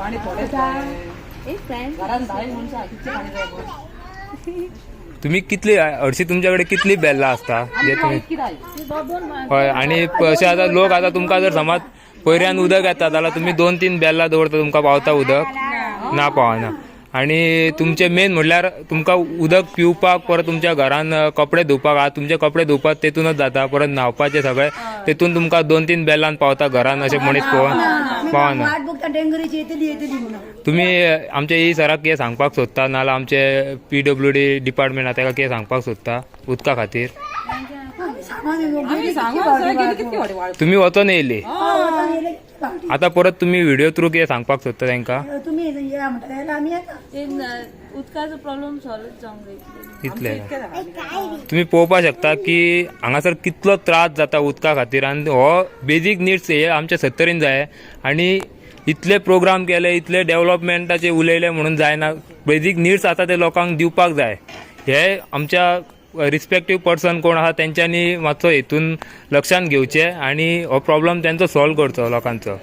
पाणी थोडें ए फ्रेंड. घरान 10 मनशां, कितलें पाणी जाय गो? तुम्ही कितली हरशी, तुमच्या कडेन कितली बेल्लां आसता जे तुम्ही? इतकी जाय. हय, आणि अशें आतां लोक, आतां तुमकां जर समज पयऱ्यान उदक येता जाल्यार तुमी दोन तीन बेल्लां दवरता, तुमकां पावता उदक? ना, पावना. आणि तुमचे मेन म्हणल्यार तुमकां उदक पिवपाक, परत तुमच्या घरान कपडे धुवपाक, आतां तुमचे कपडे धुवपाक तेतूनच जाता, परत न्हावपाचे सगळे तेतून तुमकां दोन तीन बेल्लान पावता घरान अशें मनीस पळोवन पावना? वाट बघता डेंगरीची येतली येतली म्हणून. तुमी आमचे ई सराक कितें सांगपाक सोदता, नाजाल्यार आमचे पीडब्ल्यूडी डिपार्टमेंट आहा तेका कितें सांगपाक सोदता उदका खातीर? आमी सांगून आमी सांगून सगळें गेली कितकी फावटी वाळ. तुमी वचोन येयली? येयले कितके फावटी. आता परत तुम्ही व्हिडिओ थ्रू कितें सांगपाक सोदता तांकां? तुमी या म्हणटा जाल्यार आमी येता. ते उदकाचो प्रॉब्लेम सॉल्व जावंक जाय. इतले. इतकें जाणां. तुम्ही पळोवपाक शकता की हांगासर कितलो त्रास जाता उदका खातीर आनी हो बेजीक निड्स हे आमच्या सत्तरीन जाय. आनी इतले प्रोग्राम केले, इतले डेव्हलपमेंटाचे उलयले म्हणून जायना, बेजीक निड्स आसा ते लोकांक दिवपाक जाय. हे आमच्या रिस्पेक्टीव पर्सन कोण आसा तेंच्यांनी मातसो हेतून लक्षान घेवचें आनी हो प्रॉब्लम तेंचो सॉल्व करचो लोकांचो.